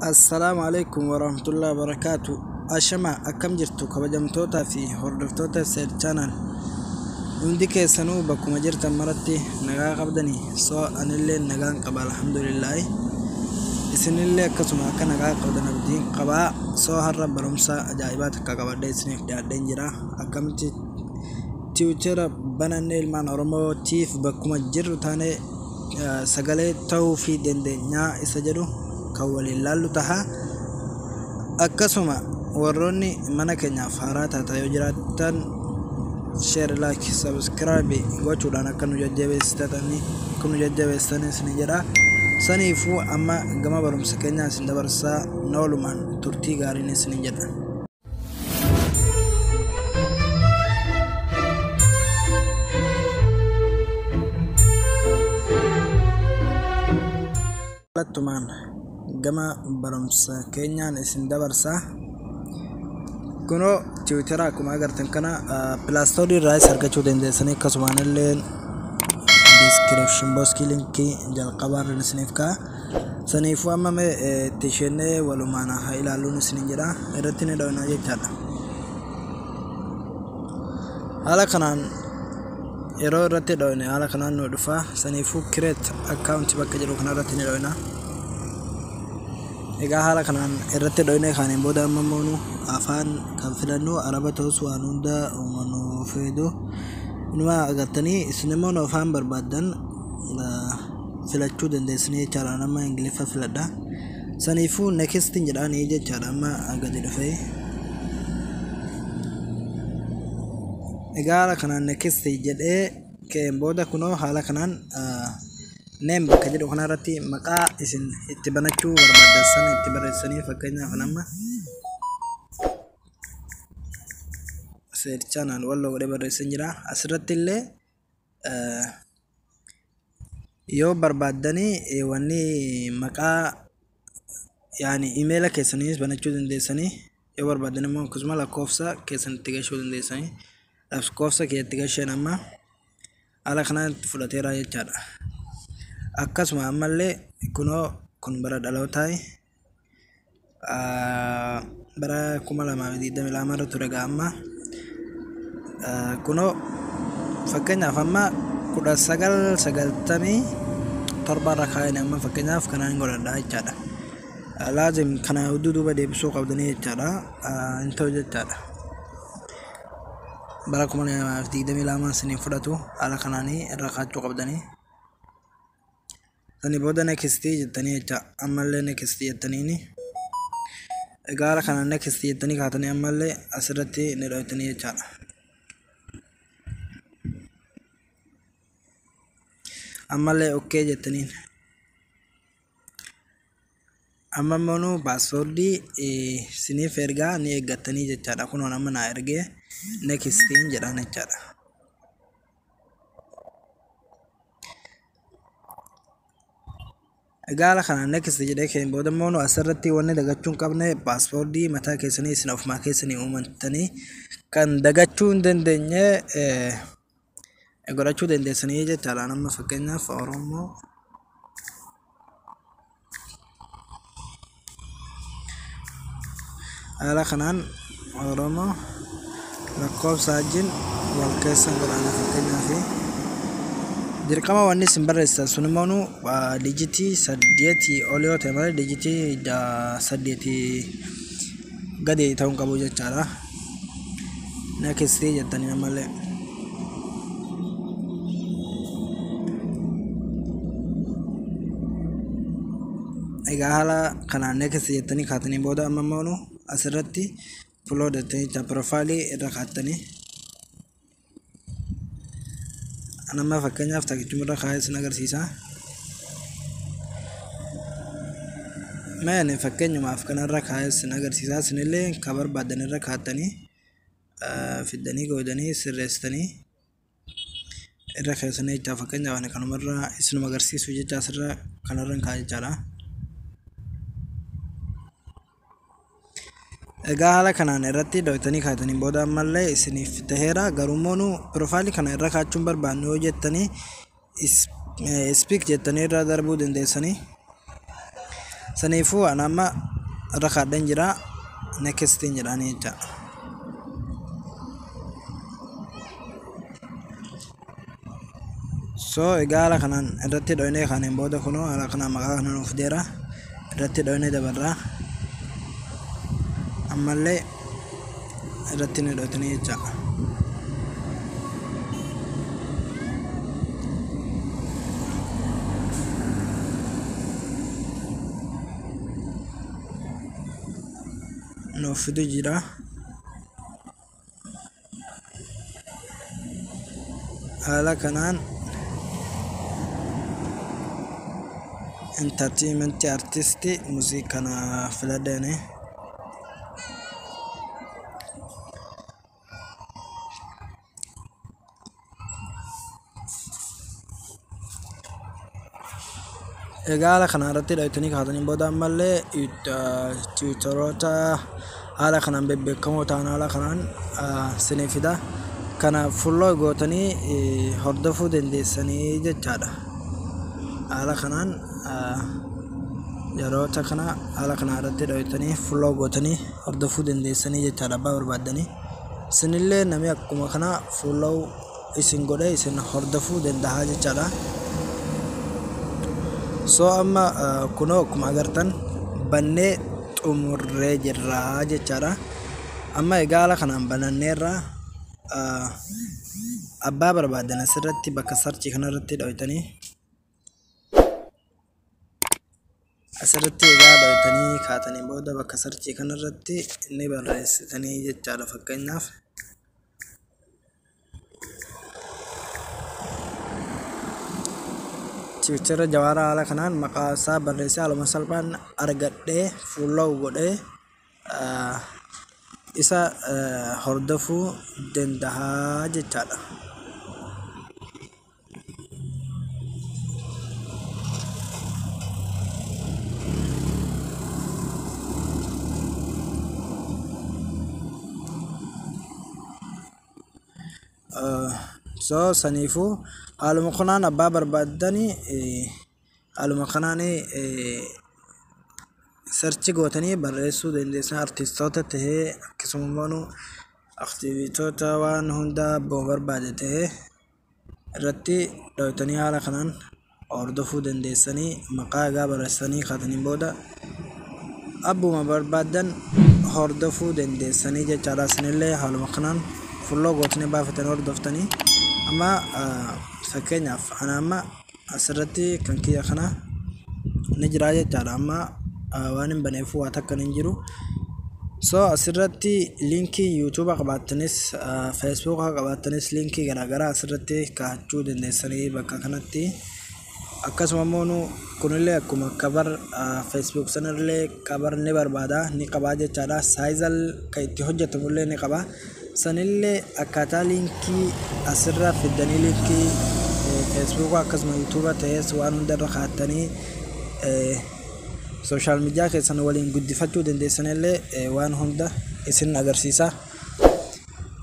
Assalaamu alaikum warahmatullahi wabarakaatu. Ashama, akkam jirtu kabajamtootaa fi hordoftoota Seed Channel? Hundi keessanuu bakkuma jirtan maratti nagaa qabdanii? Soo anillee nagaan qaba, alhamdulillaahi. Isinillee akkasuma akka nagaa qabdan abdiin qabaa. Soo har'a barumsa ajaa'ibaa takka qabadhee isiniif dhiyaadheen jira. Akkamitti Twitter banannee ilmaan Oromootiif bakkuma jirru taane sagalee ta'uu fi dandeenyaa isa jedhu kan waliin laallu taha. Akkasuma warroonni mana keenyaaf haaraa taata yoo jiraattan, share, like, subscribe gochuudhaan akka nu jajjabeessitanii akka nu jajjabeessitanis isin jedha. Saniifuu amma gama barumsa keenyaa isin dabarsaa, na oolumaan turtii gaariin isin jedha. Kallattumaan gama barumsa keenyaan isin dabarsaa. Kunoo Twitter akkuma agartan kana Play Store irraas argachuu dandeessanii, akkasumaan illee description box linkii jalqabaa irra isiniif ka'a. Saniifuu amma mee itti isheenee walumaan haa ilaalluun isiniin jedha. Irratti ni dhawna jechaadha. Haala kanaan yeroo irratti dhawne haala kanaan nu dhufa. Saniifuu create account bakka jedhu kanarratti ni dhawna. Egaa haala kanaan irratti dhoyne kaaniin booda amma immoo afaan kan filannu Araba ta'us waan hunda nu fayyadu inuma agartanii, isin immoo afaan barbaaddan filachuu dandeessanii jechaadha. Nama Ingiliffa filadha. Saniifuu next jedhaanii jechaadha. Amma gadi dhufee egaa haala kanaan next jedhee ka'een booda kunoo haala kanaan name bakka jedhu kanarratti maqaa isin itti banachuu barbaaddan sana itti barreessanii, fakkeenyaaf nama Seed Channel Walloo godhee barreessan jira. Asirratti illee yoo barbaaddanii wanni maqaa yaani imeela keessaniis banachuu dandeessanii, yoo barbaaddan immoo akkasuma lakkoofsa keessan itti gashuu dandeessanii. Lakkoofsa kee itti gasheen amma haala kanaan fudhateera jechaadha. Akkasuma ammallee kunoo kun bara dhalootaa bara 2022 irra ture. Gaa amma kunoo fakkeenyaaf amma 1997 irra kaa'een, amma fakkeenyaaf kanaan godhadha jechaadha. Laazim kana duuba deebisuu qabdanii jechaadha. Hin ta'u jechaadha. Bara 2022 isiniin fudhatu, haala kanaanii irra kaachuu qabdanii. Sani booda next jettanii jecha, ammallee next jettaniini. Egaa haala kanaan next jettanii kaatanii ammallee asirratti ni dhoytanii jechaadha. Ammallee okay jettaniin. Amma immoo passwordii isiniif ergaa ni eeggattanii jechaadha. Kunoon amma naa ergee, nextiin jedhaan jechaadha. Egaa haala kanaan next jedhee ka'een booda immoo asirratti wanni dagachuu hin qabne passwordii mataa keessanii isin ofumaa keessanii uummattanii kan dagachuu hin dandeenye godhachuu dandeessanii jechaadha. Amma fakkeenyaaf Oromoo haala kanaan Oromoo lakkoofsa wajjin wal keessa godhana. Fakkeenyaaf dirqama wanni isin barreessitan sun immoo digitii saddeetii ol yoo ta'e malee digitii saddeetii gadi ta'uu hin qabu jechaadha. Next jettanii ammallee. Egaa haala kanaan next jettanii kaatanii booda amma immoo asirratti upload jettanii jecha profileii irra kaattanii, nama fakkeenyaaf takkichuma irra kaa'ee isin agarsiisa. Mee fakkeenyumaaf kanarra kaa'ee isin agarsiisa. Isinillee ka barbaadan irra kaattanii fiddanii goodanii sirreessitanii irra keessanii jecha. Fakkeenyaaf ani kanumarra isinuma agarsiisu jecha asirra kanarra kaa'a jechaadha. Egaa haala kanaan irratti dhoytanii kaatanii booda ammallee isiniif taheera. Garuu immoo profileii kana irra kaachuun barbaannu yoo jettanii, skip jettanii irra darbuu dandeessanii. Saniifuu ana amma Irra kaadheen jira, nextiin jedhaanii jecha. So egaa haala kanaan irratti dhoynee kaaneen booda kunoo haala kanaan maqaa kana nuuf fideera. Irratti dhoynee dabarraa. Ammallee irratti ni dhoytanii jecha. Nuuf fidu jira. Haala kanaan entertainment artist music kana filadheeni. Egaa haala kana irratti dhoytanii kaatanii booda ammallee tiwiitaroota haala kanaan bebbeekamoo ta'an haala kanaan isinii fida. Kana follow gootanii hordofuu dandeessanii jechaadha. Haala kanaan yeroota kana haala kana irratti dhoytanii follow gootanii hordofuu dandeessanii jechaadha abbaa barbaaddanii. Isinillee namni akkuma kana follow isin godhee isin hordofuu danda'a jechaadha. So amma kunoo akkuma agartan bannee xumurree jirra jechaadha. Amma egaa haala kanaan bananneerra, abbaa barbaadan asirratti bakka searchii kanarratti dhoytanii, asirratti egaa dhoytanii kaatanii booda bakka searchii kanarratti ni barreessitanii jechaadha. Fakkeenyaaf Tiwiitara Jawaara haala kanaan maqaa isaa barreessee haaluma salphaan argadhee follow godhee isa hordofuu danda'a jechaadha. So saniifuu haaluma kanaan abbaa barbaaddanii haaluma kanaan search gootanii barreessuu dandeessan, artistoota tahee akkasuma immoo aktiivitoota waan hunda abbuma barbaade tahee irratti dhoytanii haala kanaan hordofuu dandeessanii. Maqaa egaa barreessanii kaatanii booda abbuma barbaaddan hordofuu dandeessanii jechaadha. Isinillee haaluma kanaan follow gootanii baafatanii hordoftanii. Amma fakkeenyaaf ana amma asirratti kan kiyya kana ni jira jechaadha. Amma waan hin baneef waa takka hin jiru. So asirratti linkii yuutuuba qabaattanis, feesbuuka qabaattanis, linkii garaagaraa asirratti kaa'achuu dandeessanii bakka kanatti. Akkasuma immoo kunillee akkuma cover Facebook sanallee cover ni barbaada, ni qabaa jechaadha. Saayizal kan itti hojjetamullee ni qaba. Sanillee akkaataa linkii asirra fiddanii linkii feesbuuka akkasuma yuutuuba ta'es waan hundarra kaa'attanii social media keessan waliin guddifachuu dandeessanillee waan hunda isin agarsiisa.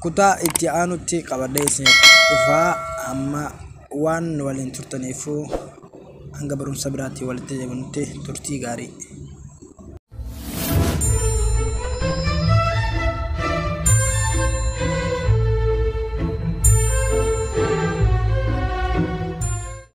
Kutaa itti aanutti qabadhee isin dhufaa. Amma waan waliin turtaniifuu hanga barumsa biraatti walitti deebinutti turtii gaarii.